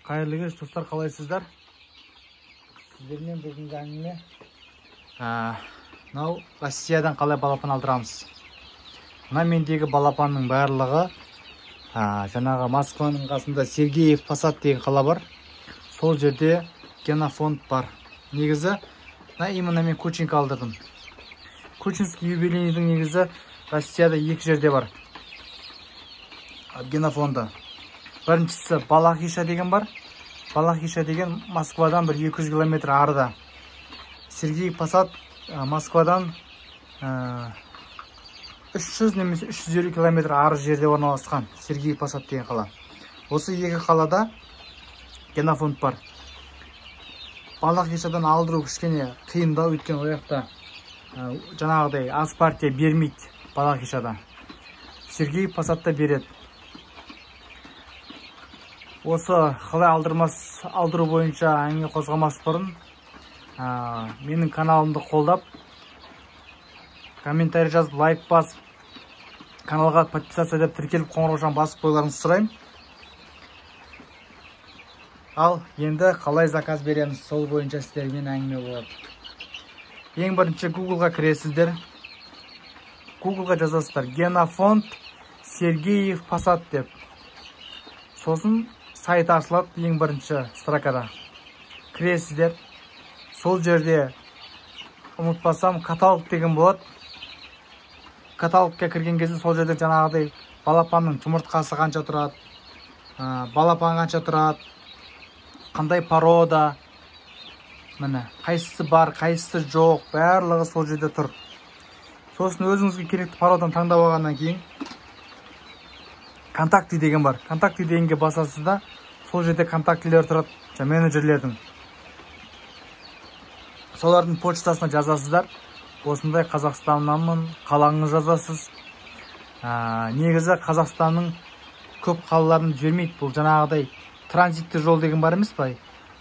Қайырлы кеш, достар, қалайсыздар? Сіздермен бүгінгі әңгіме мынау Россиядан қалай балапан алдырамыз. Мына мендегі балапанның барлығы жаңағы Москваның қасында Сергеев Посад деген қала бар. Сол жерде генофонд бар. Негізі, мына именно мен Кучинка алдырдым. Кучинский юбилейдің негізі Россияда екі жерде бар генофонды. Біріншісі Балахиша деген бар. Балахиша деген Москвадан бір 200 километр арыда. Сергей Посад Москвадан 300 немесе 350 километр ары жерде орналасқан Сергей Посад деген қала. Осы екі қалада генофонд бар. Балахишадан алдыру кішкене қиындау, өйткені ол жақта жаңағыдай аз партия бермейді Балахишада. Сергей Посадта береді. Осы қалай алдырмас, алдыру бойынша әңгіме қозғамас бұрын менің каналымды қолдап, комментарий жазып, лайк басып, каналға подписаться деп тіркеліп, қоңыраушаны басып қоюларыңызды сұраймын. Ал енді қалай заказ береміз, сол бойынша сіздермен әңгіме болады. Ең бірінші Google'ға кіресіздер. Google'ға жазасыздар генофонд Сергеев Посад деп. Сосын сайт ашылады, ең бірінші строкада. Кіресіздер. Сол жерде ұмытпасам каталог деген болады. Каталогқа кірген кезде сол жерде жаңағыдай балапанның жұмыртқасы қанша тұрады, балапан қанша тұрады, қандай порода, міне қайсысы бар, қайсысы жоқ, барлығы сол жерде тұр. Сосын өзіңізге керекті породаны таңдап алғаннан кейін контакты деген бар. Контакты дегенге басасыз да, сол жерде контактілер тұрады, менеджерлердің. Солардың почтасына жазасыздар. Осындай Қазақстаннанмын, қалаңыз жазасыз. Негізі Қазақстанның көп қалаларын жібермейді. Бұл жаңағыдай транзитті жол деген бар емес пе?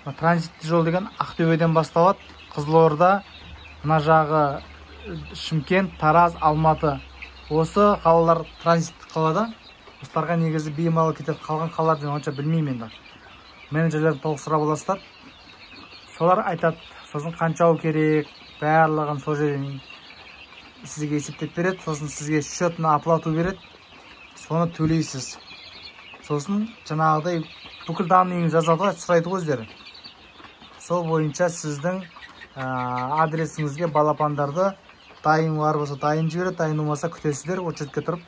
Транзитті жол деген Ақтөбеден басталады, Қызылорда, мына жағы Шымкент, Тараз, Алматы. Осы қалалар транзиттік қалада. Осыларға негізі беймалал кетеді. Қалған қалаларды мен онша білмеймін енді. Менеджерлерді толық сұрап аласыздар. Солар айтады, сосын қанша керек, барлығын сол жерден сізге есептеп береді. Сосын сізге счет на оплату береді. Соны төлейсіз. Сосын жаңағыдай бүкіл данныйыңызды жазады ғой, сұрайды ғой өздері. Сол бойынша сіздің адресіңізге балапандарды дайын бар болса дайын жібереді, дайын болмаса күтесіздер, очередке тұрып.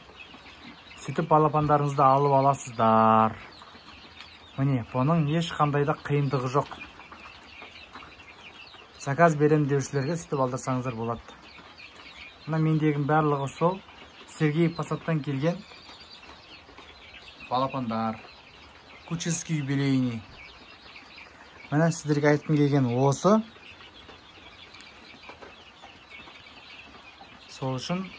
Сөйтіп балапандарыңызды алып аласыздар. Міне, бұның ешқандай да қиындығы жоқ. Заказ берем деушілерге сөйтіп алдырсаңыздар болады. Мына мендегінің барлығы сол Сергей Посадтан келген балапандар. Кучинский юбилейный. Міне сіздерге айтқым келген осы. Сол үшін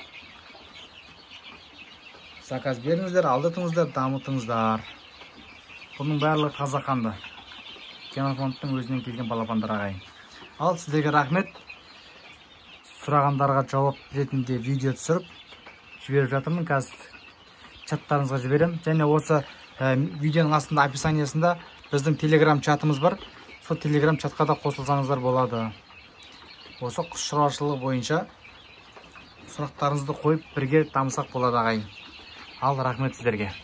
заказ беріңіздер, алдыртыңыздар, дамытыңыздар. Бұның барлығы таза қанды. Генофондтың өзінен келген балапандар ағайын. Ал сіздерге рахмет. Сұрағандарға жауап ретінде видео түсіріп жіберіп жатырмын. Қазір чаттарыңызға жіберемін. Және осы видеоның астында описаниясында біздің телеграм чатымыз бар. Сол телеграм чатқа да қосылсаңыздар болады. Осы құс шаруашылығы бойынша сұрақтарыңызды қойып бірге дамысақ болады ағайын. Ал рахмет сіздерге.